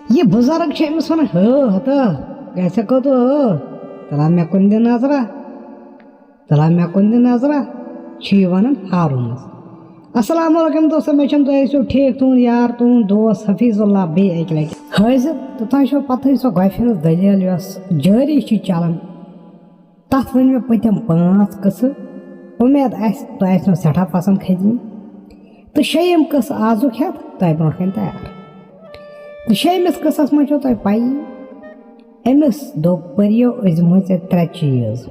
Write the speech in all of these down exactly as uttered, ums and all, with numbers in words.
یہِ بُزرٕگ چھِ أمِس وَنان، "ہٲ ہتا، گژھِ کوٚت ہٲ؟ تَلہ مےٚ کُن دِ نظرا، تَلہ مےٚ کُن دِ نظرا"، چھِ یہِ وَنان ہارونَس۔ السلام علیکم دوستو، مےٚ چھَنہٕ تۄہہِ ٲسِو ٹھیٖک، تُہُنٛد یار، تُہُنٛد دوست حفیظ اللہ بیٚیہِ اَکہِ لَٹہِ حٲضِر۔ تہٕ تۄہہِ چھو پَتہٕے سۄ گۄپھِ ہٕنٛز دٔلیٖل یۄس جٲری چھِ چَلان۔ تَتھ ؤنۍ مےٚ پٔتِم پانٛژھ قٕصہٕ۔ اُمید آسہِ، تۄہہِ آسِنو سٮ۪ٹھاہ پَسنٛد کھٔتۍمٕتۍ۔ تہٕ شیٚیِم قٕصہٕ آزُک ہٮ۪تھ تۄہہِ برٛونٛہہ کَنہِ تیار۔ تہٕ شیٚیِمِس قٕصَس منٛز چھو تۄہہِ پَیی، أمِس دوٚپ، "پٔرِو، أسۍ دِمہوے ژےٚ ترٛےٚ چیٖز۔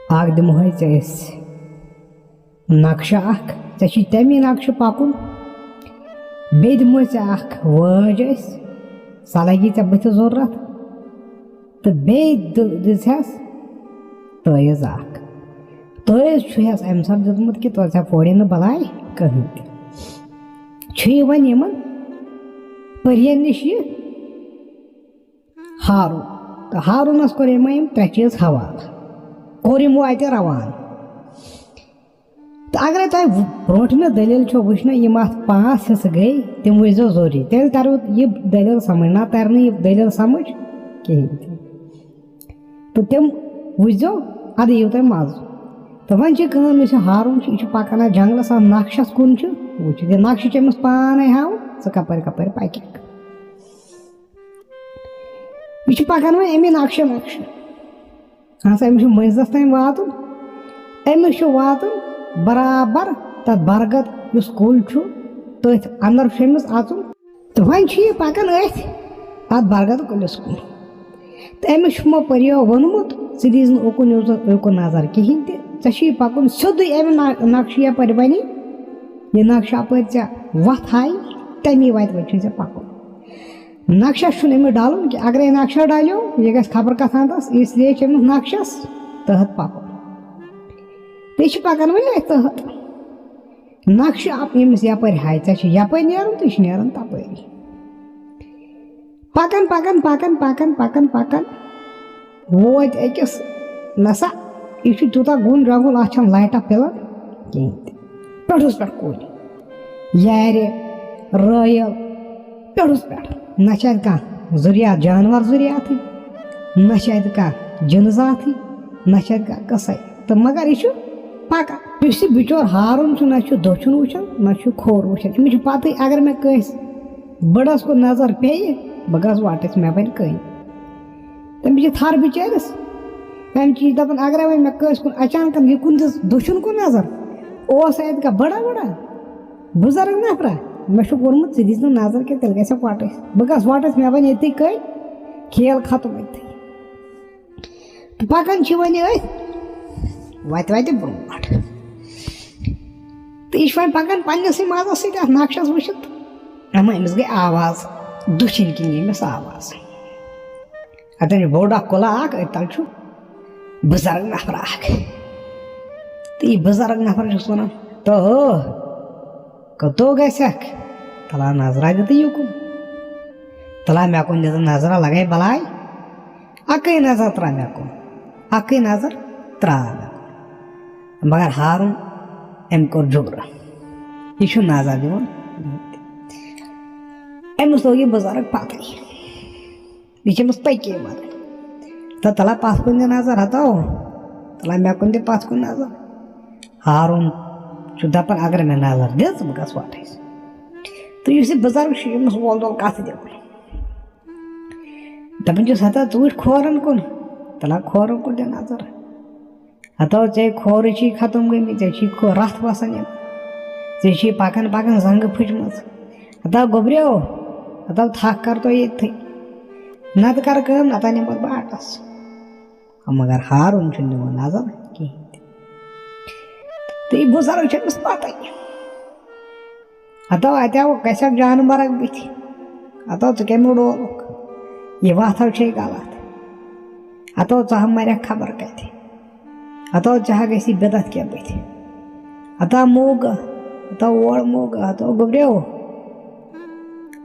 اَکھ دِمہوے ژےٚ أسۍ نقشہٕ اَکھ، ژےٚ چھی تَمی نقشہٕ پَکُن۔ بیٚیہِ دِمہوے ژےٚ اَکھ وٲج أسۍ، سۄ لَگی ژےٚ بٕتھِ ضوٚرَتھ۔ تہٕ بیٚیہِ دِ-، دِژہَس تٲیٖز اَکھ۔ تٲیٖز چھُ ہَس اَمہِ ساتہٕ دیُتمُت کہِ توتہِ ژےٚ پورِ نہٕ بَلاے کٕہٕنۍ تہِ۔" چھُ یہِ وۄنۍ یِمَن پٔرِیَن نِش یہِ ہارُن۔ تہٕ ہارُنَس کوٚر یِمو یِم ترٛےٚ چیٖز حوالہٕ، کوٚر یِمو اَتہِ روانہٕ۔ تہٕ اگرے تۄہہِ وُ-، برونٛٹھمہِ دٔلیٖل چھو وٕچھنہِ، یِم اَتھ پانٛژھ حصہٕ گٔے، تِم وٕچھزیو ضروٗری۔ تیٚلہِ تَرِوٕ یہِ دٔلیٖل سَمٕجھ، نہ تَرِ نہٕ یہِ دٔلیٖل سَمٕجھ کِہیٖنۍ تہِ۔ تہٕ تِم وٕچھزیو، اَدٕ یِیِو تۄہہِ مَزٕ۔ تہٕ وۄنۍ چھِ کٲم، یُس یہِ ہارُن چھُ، یہِ چھُ پَکان اَتھ جنٛگلَس، اَتھ نقشَس کُن چھُ وٕچھِتھ۔ یہِ نقشہٕ چھُ أمِس پانَے ہاوُن، ژٕ کَپٲرۍ کَپٲرۍ پَکَکھ۔ یہِ چھُ پَکان وۄنۍ اَمی نقشہٕ نقشہٕ۔ اہن سا، أمِس چھُ مٔنزِلَس تام واتُن۔ أمِس چھُ واتُن برابر تَتھ برگد یُس کُل چھُ، تٔتھۍ اَندَر چھُ أمِس اَژُن۔ تہٕ وۄنۍ چھُ یہِ پَکان أتھۍ اَتھ برگد کُلِس کُن۔ تہٕ أمِس چھُ یِمو پٔرِیو ووٚنمُت، "ژٕ دیٖز نہٕ اُکُن یُکُن، یُکُن نظر کِہیٖنۍ تہِ، ژےٚ چھُے پَکُن سیوٚدُے اَمہِ نا-، نقشہٕ یَپٲرۍ بَنی، یہِ نقشہٕ اَپٲرۍ ژےٚ وَتھ ہایہِ، تَمی وَتہِ وَتہِ چھُے ژےٚ پَکُن۔" نقشس چھُنہٕ أمِس ڈَلُن کینٛہہ۔ اگرے نقشس ڈَلیو، یہِ گژھِ خبر کَتھ اَندَس، اس لیے چھِ أمِس نقشس تحت پَکُن۔ بیٚیہِ چھِ پَکان وۄنۍ أتھۍ تحت۔ نقشہٕ اَپ-، ییٚمِس یَپٲرۍ ہایہِ، ژےٚ چھِ یَپٲرۍ نیرُن تہٕ یہِ چھِ نیران تَپٲری۔ پَکان، پَکان، پَکان، پَکان، پَکان، پَکان۔ وٲتۍ أکِس، نسا، یہِ چھُ تیوٗتاہ گوٚن جنگُل، اَتھ چھَنہٕ لایٹا پِلان کِہیٖنۍ تہِ۔ پٮ۪ٹھُس پٮ۪ٹھ کُلۍ، یارِ، رٲیِل، پٮ۪ٹھُس پٮ۪ٹھ۔ نہ چھِ اَتہِ کانٛہہ ذُریات، جانوَر ذُریاتٕے، نہ چھِ اَتہِ کانٛہہ جِنہٕ ذاتٕے، نہ چھِ اَتہِ کانٛہہ قٕصَے۔ تہٕ مگر یہِ چھُ پَکان۔ یُس یہِ بِچور ہارُن چھُ، نہ چھُ دٔچھُن وٕچھان، نہ چھُ کھوٚر وٕچھان۔ أمِس چھُ پَتہٕے، اگر مےٚ کٲنٛسہِ بٕڑَس کُن نظر پیٚیہِ، بہٕ گژھٕ وَٹٕس، مےٚ بَنہِ کٔنۍ۔ تٔمِس چھِ تھَر بِچٲرِس، تٔمۍ چھِ یہِ دَپان، اگرے وۄنۍ مےٚ کٲنٛسہِ کُن اچانکَن یہِ کُن دِژ دٔچھُن کُن نظر، اوس اَتہِ کانٛہہ بٔڑا وٕڑا، بُزرٕگ نفرا، مےٚ چھُکھ ووٚنمُت، ژٕ دِژ نہٕ نظر کینٛہہ، تیٚلہِ گژھِ وَٹٕس۔ بہٕ گژھٕ وَٹٕس، مےٚ بَنہِ ییٚتی کٔنۍ، کھیل ختم أتھی۔ تہٕ پَکان چھِ وۄنۍ أتھۍ وَتہِ وَتہِ برونٛٹھ۔ تہٕ یہِ چھُ وۄنۍ پَکان پنٛنِسٕے مَزَس سۭتۍ اَتھ نقشَس وٕچھِتھ۔ اَما أمِس گٔے آواز، دٔچھِنۍ کِنۍ گٔے أمِس آواز۔ اَتٮ۪ن چھُ بوٚڑ اَکھ قلعہٕ اَکھ، أتھۍ تَل چھُ بُزرٕگ نفر اَکھ۔ تہٕ یہِ بُزرٕگ نفر چھُس وَنان، "تو، کوٚتو گژھکھ؟ تَلہ نظرا دِتہٕ یُکُن۔ تَلہ مےٚ کُن دِتہٕ نظرا، لگے بلاے۔ اَکٕے نظر ترٛاو مےٚ کُن۔ اَکٕے نظر ترٛاو مےٚ کُن۔" مگر ہارُن، أمۍ کوٚر جُگرٕ۔ یہِ چھُ نظر دِوان۔ أمِس لوٚگ یہِ بُزرٕگ پَتہٕ۔ یہِ چھِ أمِس پٔکی وَنان۔ تہٕ تَلہ پَتھ کُن دِ نظر، ہَتو۔ تَلہ مےٚ کُن دِ پَتھ کُن نظر۔ ہارُن چھُ دَپان، اگر مےٚ نظر دِژ، بہٕ گژھٕ وَٹٕس۔ تہٕ یُس یہِ بُزرٕگ چھُ، أمِس وول دول کَتھٕ دِوان۔ دَپان چھُس، ہَتو، ژٕ وٕچھ کھورَن کُن۔ تَلہ کھورَن کُن دِ نظر۔ ہَتو، ژےٚ کھورٕچی ختم گٔمٕتۍ، ژےٚ چھی کھو-، رَتھ وَسان یِم۔ ژےٚ چھی پَکان پَکان زنٛگہٕ پھٕچمٕژ۔ ہَتو گوٚبریو، ہَتو تھَکھ کَر تو ییٚتھٕے۔ نَتہٕ کَر کٲم، نَتہٕ نِمَتھ بہٕ اَٹَس۔ مگر ہارُن چھُنہٕ دِوان نظر کِہیٖنۍ تہِ۔ تہٕ یہِ بُزرٕگ چھِ أمِس پَتَے۔ ہَتو اَتہِ آو گژھِ اَکھ جانوَر اَکھ بٕتھِ۔ ہَتو ژٕ کَمہِ ڈولُکھ؟ یہِ وَتھ ہَو چھے غلط۔ ہَتو ژٕ ہا مَرَکھ خبر کَتہِ۔ ہَتو ژےٚ ہا گژھی بِدعت کینٛہہ بٕتھِ۔ ہَتو موگہٕ، ہَتو اور موگہٕ، ہَتو گوٚبریو۔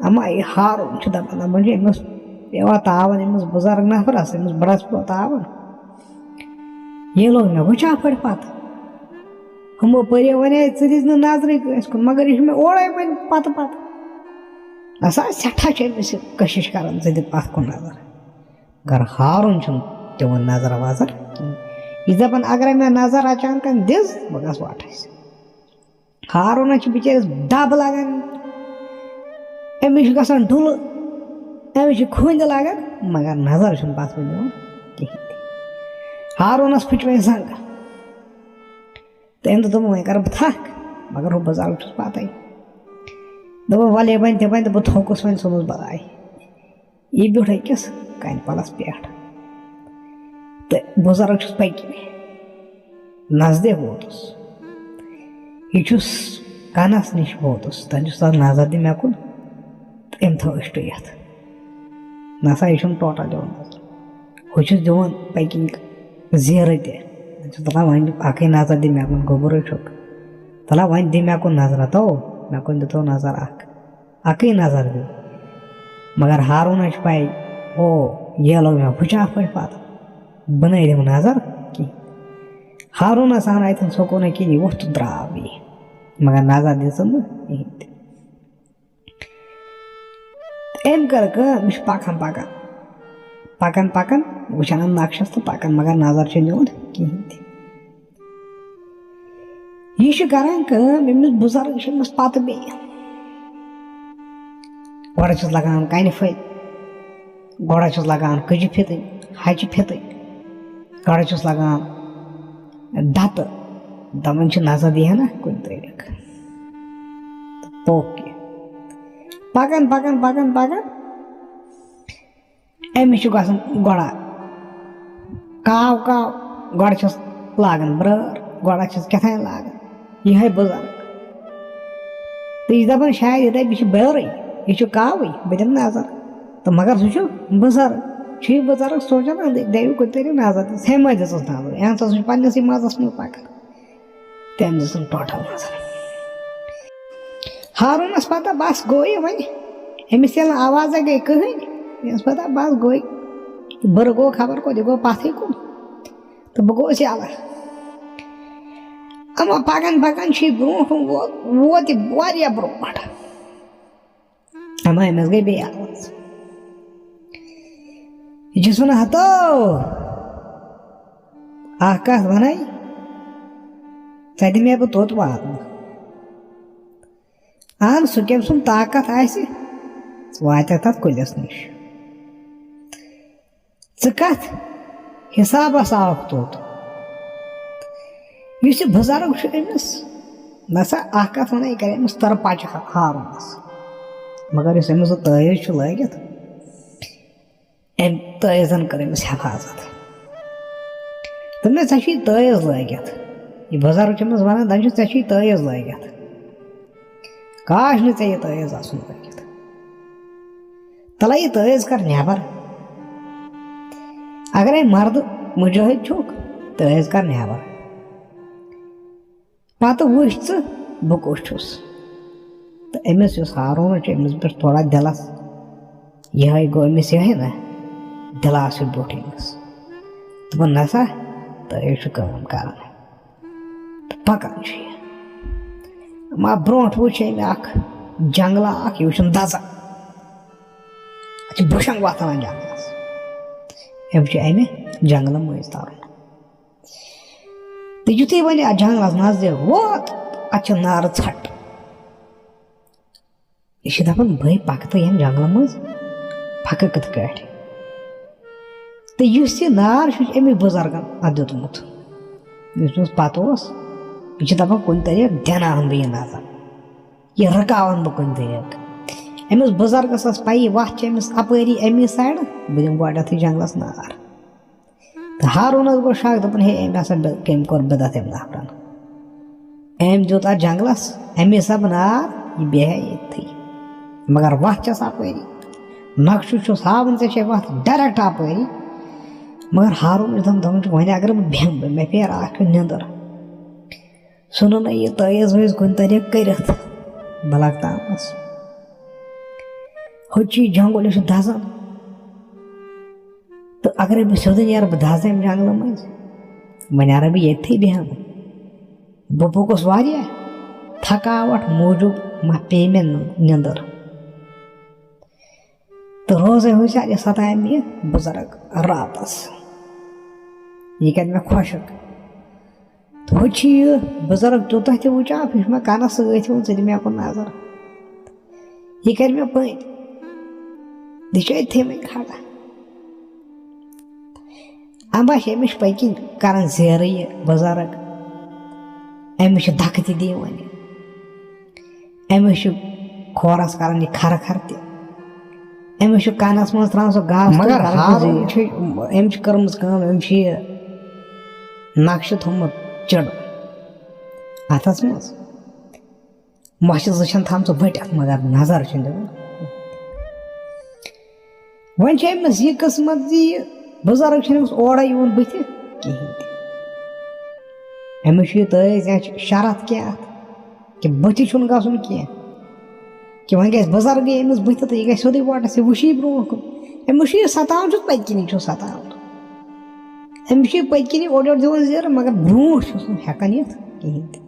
اَما یہِ ہارُن چھُ دَپان، دَپان چھُ، أمِس پیٚوا تاوَن، أمِس بُزرٕگ نفرَس، أمِس بٕڑَس پیٚو تاوَن۔ یہِ لوٚگ مےٚ وٕچھان پٲٹھۍ پَتہٕ۔ ہُمو پٔرِو وَنے، "ژٕ دِژ نہٕ نظرٕے کٲنٛسہِ کُن، مگر یہِ چھُ مےٚ اورَے وۄنۍ پَتہٕ پَتہٕ۔" نسا سٮ۪ٹھاہ چھِ أمِس یہِ کٔشِش کران، ژٕ دِ پتھ کُن نظر۔ مگر ہارُن چھُنہٕ دِوان نظر وظر کِہیٖنۍ۔ یہِ چھُ دَپان، اگرے مےٚ نظر اچانکن دِژ، بہٕ گژھٕ وَٹھس۔ ہارُنس چھِ بِچٲرِس دَب لگان، أمِس چھُ گژھان ڈُلہٕ، أمِس چھِ کھُنٛدِ لگان، مگر نظر چھُنہٕ پتھ کُن دِوان کِہیٖنۍ تہِ۔ ہارُنس پھٕٹۍ وۄنۍ زنٛگہٕ۔ تہٕ أمۍ دوٚپ، دوٚپُن، وۄنۍ کَرٕ بہٕ تھَکھ، مگر ہُہ بُزرگ چھُس پَتَے۔ دوٚپُن، وَلے وۄنۍ تہِ وۄنۍ، تہٕ بہٕ تھوٚکُس وۄنۍ، ژھٕنُس بَلاے۔ یہِ بیوٗٹھ أکِس کَنہِ پَلَس پٮ۪ٹھ۔ تہٕ بُزرگ چھُس پٔکِنۍ۔ نزدیٖک ووتُس۔ یہِ چھُس کَنَس نِش ووتُس، تَتہِ چھُس تَتھ نظر دِ مےٚ کُن۔ تہٕ أمۍ تھٲو أچھ ٹُوِتھ۔ نسا، یہِ چھُنہٕ ٹوٹل دِوان نظر۔ ہُہ چھُس دِوان پٔکِنۍ زیٖرٕ تہِ۔ بہٕ چھُس دَپان، وۄنۍ اَکٕے نظر دِ مےٚ کُن، گوٚبُرٕے چھُکھ۔ دَپان، وۄنۍ دِ مےٚ کُن نظرا تو، مےٚ کُن دِتو نظر اَکھ۔ اَکٕے نظر دِ۔ مگر ہارونَس چھِ پَے، او، یہِ لوٚگ مےٚ پھٕچاپھ پٲٹھۍ پَتہٕ۔ بہٕ نَے دِمہٕ نظر کِہیٖنۍ۔ ہارونَس آو نہٕ اَتٮ۪ن سکوٗنہ کِہیٖنۍ، یہِ ووٚتھ تہٕ درٛاو یہِ۔ مگر نظر دِژٕن نہٕ کِہیٖنۍ تہِ۔ أمۍ کٔر کٲم، یہِ چھُ پَکان، پَکان، پَکان، پَکان، وٕچھان اَتھ نقشَس تہٕ پَکان، مگر نظر چھُنہٕ دِوان کِہیٖنۍ تہِ۔ یہِ چھُ کران کٲم، أمِس بُزرگ چھِ أمِس پَتہٕ بیٚیہِ۔ گۄڈٕ چھُس لگان کَنہِ پھٔلۍ، گۄڈٕ چھُس لگان کٔجہِ پھِتٕنۍ، ہَچہِ پھِتٕنۍ، گۄڈٕ چھُس لگان دَتہٕ، دَپان چھِ نظر دِیہِ ہا نہ کُنہِ طریٖقہٕ۔ پوٚک یہِ۔ پَکان، پَکان، پَکان، پَکان۔ أمِس چھُ گژھان گۄڈٕ کاو کاو، گۄڈٕ چھُس لاگان برٲر، گۄڈٕ چھُس کیٛاہ تام لاگان۔ یِہوٚے بُزرگ۔ تہٕ یہِ چھُ دَپان، شاید یہِ دَپہِ، یہِ چھُ بٲرٕے، یہِ چھُ کاوٕے، بہٕ دِمہٕ نظر۔ تہٕ مگر سُہ چھُ بُزرگ۔ چھُ یہِ بُزرگ سونٛچان، اَدٕ دِیِو کُنہِ طریٖقہٕ نظر۔ تٔمۍ ما دِژٕس نظر؟ یہِ ہسا چھُ پنٛنِسٕے مَزَس منٛز پَکان۔ تٔمۍ دِژٕن ٹوٹل نظر۔ ہارونس پتہ، بس گوٚو یہِ وۄنۍ، أمِس ییٚلہِ نہٕ آوازے گٔے کٕہٕنۍ، أمِس پتہ، بس گوٚو یہِ۔ بٕرٕ گوٚو خبر کوٚت، یہِ گوٚو پتھٕے کُن۔ تہٕ بہٕ گوٚوُس یَلہٕ۔ اما پکان پکان چھُ یہِ برونٛٹھ کُن ووت، ووت یہِ واریاہ برونٛٹھ۔ اما أمِس گٔے بیٚیہِ آواز۔ یہِ چھُس وَنان، ہتو، اکھ کتھ وَنے، ژےٚ دِمے بہٕ توٚت واتنہٕ۔ اہن، سُہ کٔمۍ سُنٛد طاقت آسہِ، سُہ واتہِ تتھ کُلِس نِش۔ ژٕ کتھ حسابس آوکھ توٚت؟ یُس یہِ بُزرگ چھُ أمِس، نسا اکھ کتھ وَنے، یہِ کرِ أمِس تٔرٕ پچہِ ہا-، ہارونس۔ مگر یُس أمِس سُہ تٲویٖز چھُ لٲگِتھ، أمۍ تٲویٖزن کٔر أمِس حفاظت۔ دوٚپمَس، ژےٚ چھُے تٲویٖز لٲگِتھ۔ یہِ بُزرگ چھُ أمِس وَنان، دَپان چھُ، ژےٚ چھُے تٲویٖز لٲگِتھ۔ کاش نہٕ ژےٚ یہِ تٲویٖز آسُن لٲگِتھ۔ تَلے یہِ تٲویٖز کر نٮ۪بر۔ اگرے مردٕ مُجٲہِد چھُکھ، تٲویٖز کر نٮ۪بر۔ پتہٕ وٕچھ ژٕ بہٕ کُس چھُس۔ تہٕ أمِس یُس ہارون چھُ، أمِس پٮ۪ٹھ تھوڑا دِلس یِہوٚے گوٚو أمِس یِہوٚے نہ، دِلاس ہیوٗ بیوٗٹھ أمِس۔ دوٚپُن، نسا، تہٕ یہِ چھُ کٲم کران۔ تہٕ پکان چھُ یہِ۔ ما برونٛٹھ وٕچھ أمۍ اکھ جنگلہ اکھ، یہِ وٕچھُن دزان۔ اَتھ چھِ بُشنگ وۄتھان جنگلس۔ أمۍ چھُ اَمہِ جنگلہٕ مٔنٛزۍ ترُن۔ تہٕ یُتھُے وۄنۍ اَتھ جنگلَس نزدیٖک ووت، اَتھ چھِ نارٕ ژھَٹ۔ یہِ چھِ دَپان، بٔے پَکہٕ تہٕ ییٚمہِ جنگلہٕ منٛز، پَکہٕ کِتھ کٲٹھۍ؟ تہٕ یُس یہِ نار چھُ، یہِ چھُ أمۍ بُزرگَن اَتھ دیُتمُت۔ یُس أمِس پَتہٕ اوس، یہِ چھِ دَپان، کُنہِ طریٖقہٕ دِناوَن بہٕ یہِ نظر، یہِ رُکاوَن بہٕ کُنہِ طریٖقہٕ۔ أمِس بُزرگَس ٲس پَیی، وَتھ چھِ أمِس اَپٲری، اَمی سایڈٕ، بہٕ دِمہٕ گۄڈٕنٮ۪تھٕے جنگلَس نار۔ تہٕ ہارونس گوٚو شک، دوٚپُن، ہے، أمۍ ہسا بِ-، کٔمۍ کوٚر بدعت أمۍ نفرن؟ أمۍ دیُت اَتھ جنگلس اَمہِ حساب نار، یہِ بیٚہہِ ہا ییٚتھٕے۔ مگر وَتھ چھَس اَپٲری، نقشہٕ چھُس ہاوان ژےٚ چھے وَتھ direct اَپٲری۔ مگر ہارون چھُ دَپان، دَپان چھُ، وۄنۍ اگر بہٕ بیٚہمہٕ، مےٚ پیٚیہِ راتھ کیُتھ نِندٕر۔ سُہ نہٕ یہِ تٲویٖز وٲویٖز کُنہِ طریٖقہٕ کٔرِتھ بہٕ لَگہٕ تاپَس۔ ہُتہِ چھُ یہِ جنٛگُل، یہِ چھُ دَزان۔ تہٕ اَگرَے بہٕ سیوٚدُے نیرٕ، بہٕ دَزٕ اَمہِ جنٛگلہٕ مٔنٛزۍ۔ وۄنۍ نیرٕ بہٕ ییٚتھٕے بیٚہمہٕ۔ بہٕ پوٚکُس واریاہ، تھکاوَٹھ موٗجوٗب ما پیٚیہِ مےٚ نِندٕر۔ تہٕ روزے ہُنٛد سارے ستایہِ مےٚ یہِ بُزرگ راتس۔ یہِ کرِ مےٚ خۄشک۔ تہٕ ہُہ چھُ یہِ بُزرگ تیوٗتاہ تہِ وٕچان، یہِ چھُ مےٚ کنس سۭتۍ یِوان، ژٕ دِ مےٚ کُن نظر۔ یہِ کرِ مےٚ پٔنٛدۍ۔ یہِ چھُ أتھی وۄنۍ کھڑا۔ اَمبا چھِ أمِس پٔتۍ کِنۍ کران زیرٕ یہِ بُزرگ۔ أمِس چھِ دَکہٕ تہِ دِوان یہِ۔ أمِس چھِ کھورَس کران یہِ کھرٕ کھرٕ تہِ۔ أمِس چھُ کَنَس منٛز ترٛاوان سُہ گاسہٕ تہٕ مگر کران ہارُن زیٖر۔ چھُ، أمۍ چھِ کٔرمٕژ کٲم، أمۍ چھِ یہِ نقشہٕ تھوٚمُت چِڑٕ اَتھَس منٛز۔ مۄچھِ زٕ چھَن تھامژٕ ؤٹِتھ، مگر نظر چھِنہٕ دِوان۔ وۄنۍ چھِ أمِس یہِ قٕسمت زِ یہِ بُزرگ چھُنہٕ أمِس اورَے یِوان بٕتھِ کِہیٖنۍ تہِ۔ أمِس چھُ یہِ تٲیٖز یا چھُ شرط کینٛہہ اَتھ کہِ بٕتھِ چھُنہٕ گژھُن کینٛہہ، کہِ وۄنۍ گژھِ بُزرگٕے أمِس بٕتھِ تہٕ یہِ گژھِ سیوٚدُے ووٹَس، یہِ وٕچھی برونٛہہ کُن۔ أمِس چھُ یہِ ستاوُن، چھُس پٔتۍ کِنی چھُس ستاوُن۔ أمِس چھُ یہِ پٔتۍ کِنی اورٕ یورٕ دِوان زیرٕ، مگر برونٛٹھ چھُس نہٕ ہٮ۪کان یِتھ کِہیٖنۍ تہِ۔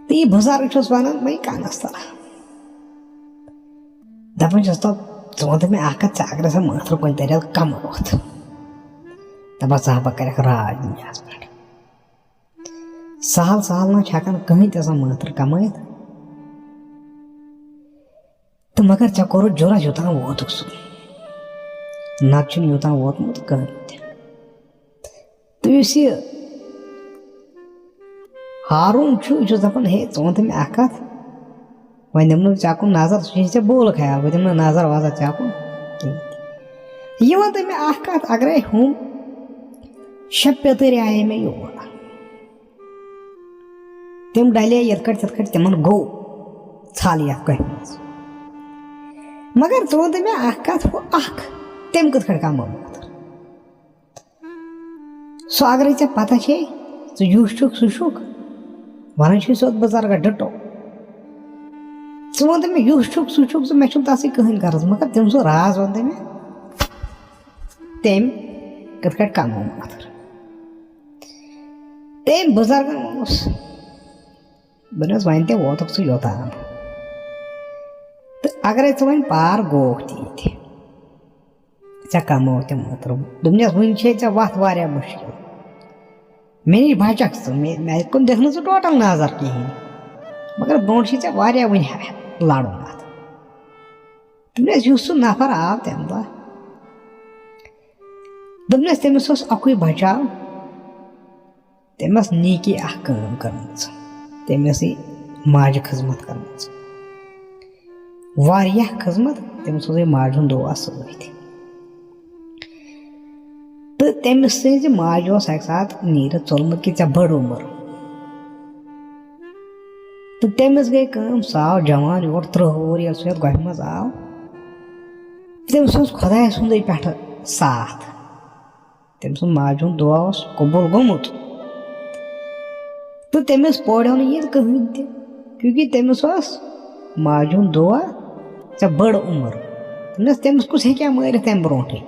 تہٕ یہِ بُزرگ چھُس وَنان وۄنۍ کَنَس تَل۔ دَپان چھُس، "تَو، ژٕ وَن تہٕ مےٚ اَکھ کَتھ، ژٕ اَگرَے سا مٲتھٕر کُنہِ طریٖقہٕ کَمہٕ ووٚتھ۔" دَپان، "ژٕ ہا بہٕ کَرٮ۪کھ راج دُنیاہَس پٮ۪ٹھ۔" سہل سہل نہ چھِ ہٮ۪کان کٕہٕنۍ تہِ سۄ مٲتھٕر کمٲیِتھ۔ تہٕ مگر ژےٚ کوٚرُتھ جُرا، یوٚتام ووتُکھ ژٕ۔ نتہٕ چھُنہٕ یوٚتام ووتمُت کٕہٕنۍ تہِ۔ تہٕ یُس یہِ ہارون چھُ، یہِ چھُس دَپان، "ہے، ژٕ وَن تہٕ مےٚ اَکھ کَتھ، وۄنۍ دِمہٕ نہٕ ژےٚ کُن نظر، سُہ چھُے ژےٚ بول خیال، بہٕ دِمہٕ نہٕ نظر وظر ژےٚ کُن کِہیٖنۍ تہِ۔ یہِ وَن تہٕ مےٚ اَکھ کَتھ، اگرے ہُم شےٚ پیٚتٕرۍ آیے مےٚ یور، تِم ڈلے یِتھ کٲٹھۍ تِتھ کٲٹھۍ تِمن گوٚو ژھل یتھ کۄہہِ منٛز۔ مگر ژٕ وَن تہٕ مےٚ اکھ کتھ، ہُہ اکھ، تٔمۍ کِتھ کٲٹھۍ کمٲو مٲتھٕر؟ سُہ اگرے ژےٚ پتہ چھے، ژٕ یُس چھُکھ سُہ چھُکھ، ونان چھُے سیوٚد بُزرگا ڈِٹو۔ ژٕ وَن تہٕ مےٚ یُس چھُکھ سُہ چھُکھ، ژٕ، مےٚ چھُنہٕ تَس سۭتۍ کٕہٕنۍ غرض، مگر تٔمۍ سُہ راز وَن تہٕ مےٚ، تٔمۍ کِتھ کٲٹھۍ کمٲو مٲتھٕر؟ تٔمۍ بُزرگن اوس، دوٚپنَس، "وۄنۍ تہِ ووتُکھ ژٕ یوٚتام۔ تہٕ اگرے ژٕ وۄنۍ پار گوکھ تہِ ییٚتہِ، ژےٚ کمٲو تہِ مٲتھٕر۔" دوٚپنَس، "وٕنہِ چھے ژےٚ وَتھ واریاہ مُشکِل۔ مےٚ نِش بچکھ ژٕ، مےٚ، مےٚ کُن دِکھ نہٕ ژٕ ٹوٹل نظر کِہیٖنۍ۔ مگر برونٛٹھ چھُے ژےٚ واریاہ وٕنہِ لڑُن اَتھ۔" دوٚپنَس، یُس سُہ نفر آو تَمہِ دۄہ، دوٚپنَس، تٔمِس اوس اَکُے بچاو، تٔمۍ ٲس نیکی اکھ کٲم کٔرمٕژ، تٔمۍ ٲس یہِ ماجہِ خدمت کٔرمٕژ، واریاہ خدمت، تٔمِس اوس یہِ ماجہِ ہُنٛد دُعا سۭتۍ۔ تہٕ تٔمِس سٕنٛزِ ماجہِ اوس اَکہِ ساتہٕ نیٖرِتھ ژوٚلمُت کہِ ژےٚ بٔڑ عُمر۔ تہٕ تٔمِس گٔے کٲم، سُہ آو جوان یور، ترٕٛہ وُہُر ییٚلہِ سُہ یَتھ گۄپھِ منٛز آو، تٔمِس اوس خۄداے سُنٛدٕے پٮ۪ٹھٕ ساتھ۔ تٔمۍ سُنٛد ماجہِ ہُنٛد دُعا اوس قبوٗل گوٚمُت۔ تہٕ تٔمِس پوریو نہٕ یہِ کٕہٕنۍ تہِ، کیونکہ تٔمِس اوس ماجہِ ہُنٛد دُعا، ژےٚ بٔڑ عُمر۔ تٔمِس، تٔمِس کُس ہیٚکہِ ہا مٲرِتھ تَمہِ برونٛٹھٕے؟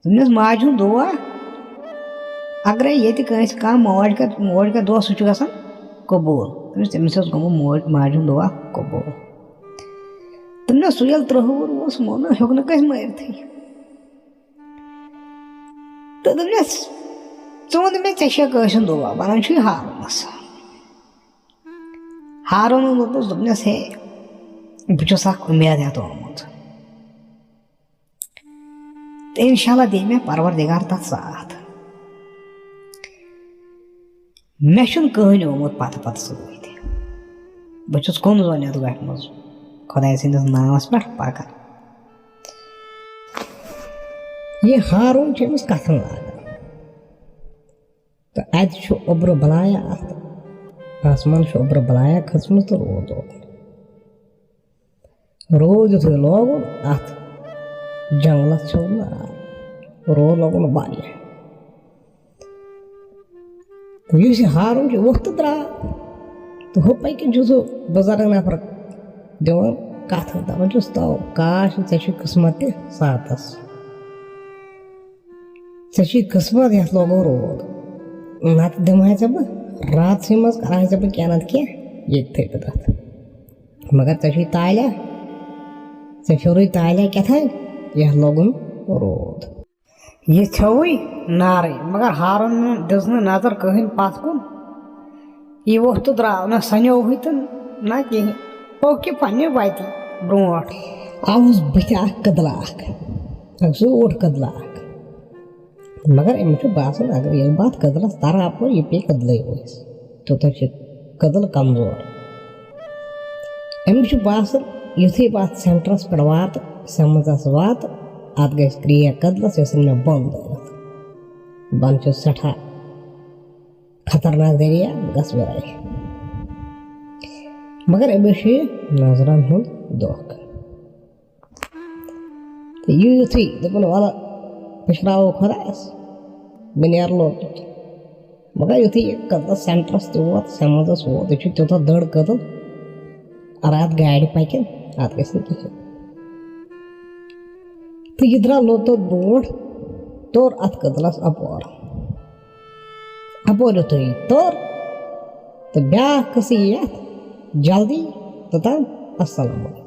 تٔمِس ماجہِ ہُنٛد دُعا، اگرے ییٚتہِ کٲنٛسہِ کانٛہہ موج کَرِ، موج کَرِ دُعا، سُہ چھُ گژھان قبوٗل۔ تٔمِس، تٔمِس اوس گوٚمُت موج، ماجہِ ہُنٛد دُعا قبوٗل۔ تٔمِس سُہ ییٚلہِ ترٕٛہ وُہُر اوس، مونُن ہیوٚک نہٕ کٲنٛسہِ مٲرِتھٕے۔ تہٕ دوٚپنَس، "ژٕ وَن مےٚ، ژےٚ چھےٚ کٲنٛسہِ ہُنٛد دُعا؟" وَنان چھُ یہِ ہارونَس۔ ہارونَن دوٚپُس، دوٚپنَس، "ہے، بہٕ چھُس اَکھ اُمید ہٮ۪تھ آمُت۔ تہٕ اِنشاء اللہ دِیہِ مےٚ پروردگار تَتھ ساتھ۔ مےٚ چھُنہٕ کٕہٕنۍ آمُت پَتہٕ پَتہٕ سۭتۍ۔ بہٕ چھُس کُن زوٚن یَتھ گۄپھِ منٛز خۄداے سٕنٛدِس ناوَس پٮ۪ٹھ پَکان۔" یہِ ہارون چھُ أمِس کَتھَن لاگان۔ تہٕ اَتہِ چھُ اوٚبرٕ بَلایا اَتھ، آسمان چھُ اوٚبرٕ بَلایا کھٔژمٕژ تہٕ روٗد لوگُن۔ روٗد یُتھُے لوگُن اَتھ جنٛگلَس ژھیوٚد نہٕ آب، روٗد لوگُن واریاہ۔ تہٕ یُس یہِ ہارُن چھُ، ووٚتھ تہٕ درٛاو۔ تہٕ ہُپٲرۍ کِنۍ چھُ سُہ بُزرٕگ نفر دِوان کَتھٕ، دَپان چھُس، "تو کاش، ژےٚ چھُے قٕسمت تہِ ساتَس۔ ژےٚ چھُے قٕسمت، یَتھ لوگُن روٗد۔ نَتہٕ دِمہٕ ہا ژےٚ بہٕ راتسٕے منٛز، کَرٕ ہا ژےٚ بہٕ کینٛہہ نَتہٕ کینٛہہ ییٚتہِ تھٲے بہٕ تَتھ۔ مگر ژےٚ چھُے تالیا، ژےٚ پھیورُے تالیا کیٛاہ تھاے؟ یَتھ لوگُن روٗد۔ یہِ ژھیوٚوُے نارٕے، مگر ہارُن نہٕ، دِژ نہٕ نظر کٕہٕنۍ پَتھ کُن۔ یہِ ووٚتھ تہٕ درٛاو، نہ سَنیووُے تہٕ نہ کِہیٖنۍ۔ پوٚک یہِ پنٛنہِ وَتہِ برٛونٛٹھ۔ آوُس بٕتھِ اَکھ کٔدلہٕ اَکھ، اَکھ زیوٗٹھ کٔدلہٕ اَکھ۔ مگر أمِس چھُ باسان، اگر ییٚلہِ بہٕ اَتھ کٔدلَس تَرٕ اَپٲرۍ، یہِ پیٚیہِ کٔدلَے وٲسۍ۔ تیوٗتاہ چھِ کٔدٕل کمزور۔ أمِس چھُ باسان، یُتھُے بہٕ اَتھ سٮ۪نٹرَس پٮ۪ٹھ واتہٕ، سٮ۪منٛزَس واتہٕ، اَتھ گژھِ کرٛیک کٔدلَس، یۄس مےٚ بۄن دٲرِتھ۔ بۄن چھُ سٮ۪ٹھاہ خطرناک دریا، بہٕ گژھٕ وِرٲے۔ مگر أمِس چھُ یہِ نظرَن ہُنٛد دھوکہٕ۔ تہٕ یہِ یُتھُے دوٚپُن، "وَلہٕ، پٔشراوو خۄدایَس، بہٕ نیرٕ لوٚت یوٚت۔" مگر یُتھُے یہِ کٔدلَس سٮ۪نٹرَس تہِ ووت، سٮ۪منٛزَس ووت، یہِ چھُ تیوٗتاہ دٔر کٔدٕل، اَگر اَتھ گاڑِ پَکن، اَتھ گژھِ نہٕ کِہیٖنۍ۔ تہٕ یہِ درٛاو لوٚت لوٚت برٛونٛٹھ، توٚر اَتھ کٔدلَس اَپور۔ اَپور یُتھُے یہِ توٚر، تہٕ بیٛاکھ قٕصہٕ یی یَتھ جلدی، توٚتام السلام علیکم۔